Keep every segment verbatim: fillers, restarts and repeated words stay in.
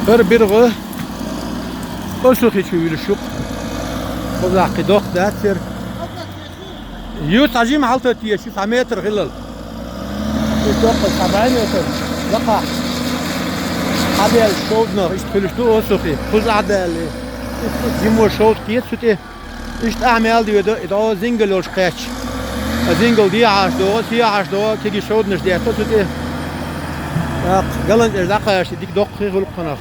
ХӀара биргӀа Осухи чу вуьлуш ю-кх. Кхузахь кхин доккха дац хӀара. Юха цхьа жима хьалатоттийша, цхьа метр хилла. Уьш доккха цхьа бӀе метр лакхахь. Хьабаьлла шовданах иштта хуьлуш ду Осухи. Кхуза Ӏа а даьлла. Иштта жима шовда кхета цу тӀе. Иштта ахь мел доьду, и дӀо зингал йолуш кхаьчча. А зингал дехьаш догӀу, сехьаш догӀу, кегий шовданаш детта цу тӀе. ТӀаккха ГаланчӀерш дӀакхаччалц дика доккхий хуьлу-кх кхунах.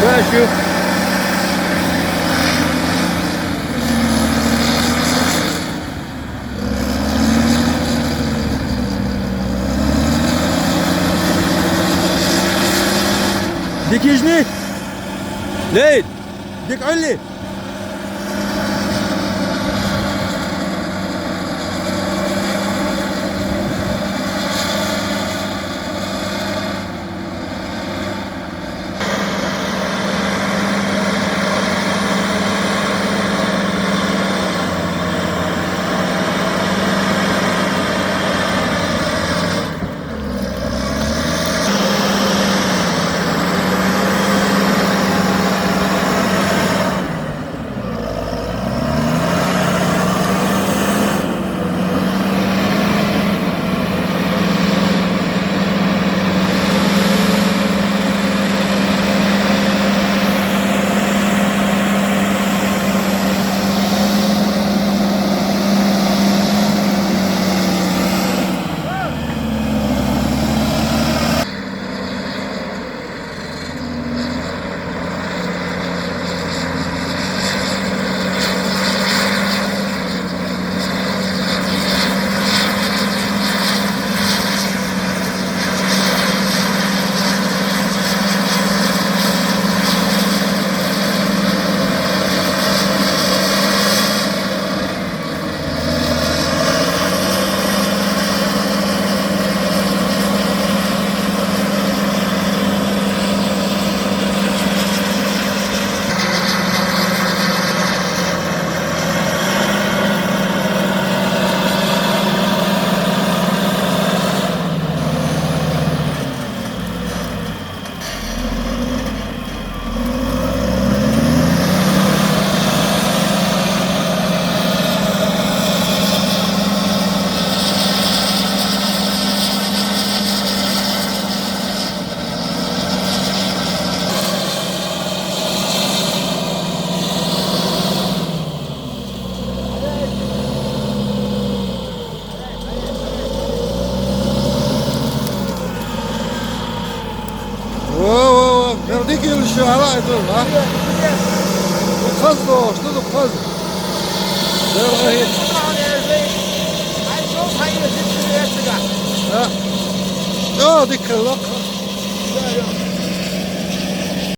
Ша шу. Дика йижний? Лей! Дика Ӏуьллий? Во, во, во, мел дика йолуш ю, хьала а ду, а? Ду кхаздохуш ду, ду кхаз. Делгъа хӀинца. А? Чо, дика хилла.